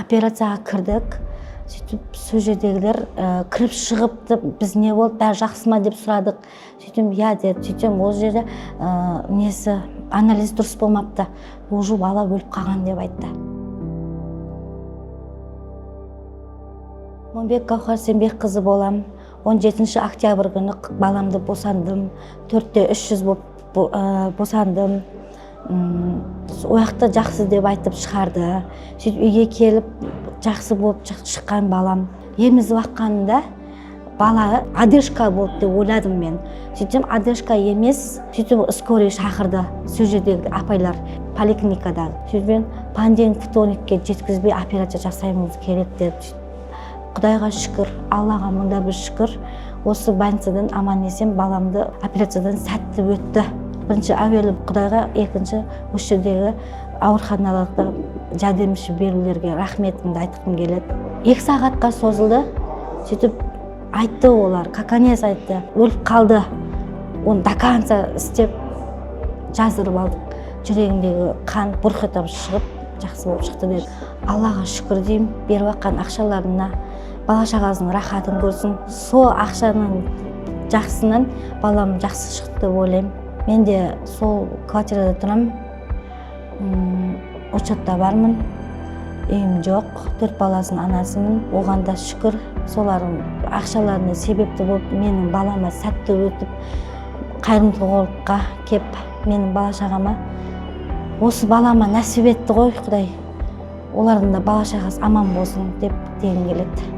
Операцияға кірдік. Сөйтіп сол жердегілер кіріп шығыпты. Біз не болды, бәрі жақсы ма деп сұрадық. Сөйтсем, иә деді. Сөйтсем, ол жерде несі, анализ дұрыс болмапты, уже бала өліп қалған деп айтты. Момбек Гауһар Сембекқызы болам. 17 октябрь күні баламды босандым. 4-те 300 болып босандым. Ол жақта жақсы деп айтып шығарды. Сөйтіп үйге келіп, жақсы болып шыққан балам. Емізіп аққанында бала одышка болды деп ойладым мен. Сөйтсем, одышка емес. Сөйтіп скорый шақырды сол жердегі апайлар, поликлиникадағы. Сөйтіп мен понедельник, вторникке жеткізбей операция жасаймыз керек деп. Құдайға шүкір, Аллаға мыңда бір шүкір, осы больницадан аман есен баламды операциядан сәтті өтті. Бірінші әуелі Құдайға, екінші осы жердегі ауруханаларда жәрдемші берулерге рахметімді айтқым келеді. 2 сағатқа созылды. Сөйтіп айтты олар, как конец айтты, өліп қалды. Оны до конца істеп жаздырып алдық. Жүрегіндегі қан бұрқ етіп шығып, жақсы болып шықты деді. Аллаға шүкір деймін. Беріп жатқан ақшаларына бала шағасының рахатын көрсін. Сол ақшаның жақсынан балам жақсы шықты деп ойлаймын. Мен де сол квартирада тұрамын, учетта бармын, үйім жоқ, 4 баласының анасымын. Оған да шүкір, солардың ақшаларына себепті болып менің балама сәтті өтіп, қайырымдылыққа кеп менің бала шағама, осы балама нәсіп етті ғой Құдай. Олардың да бала шағасы аман болсын деп дегім келеді.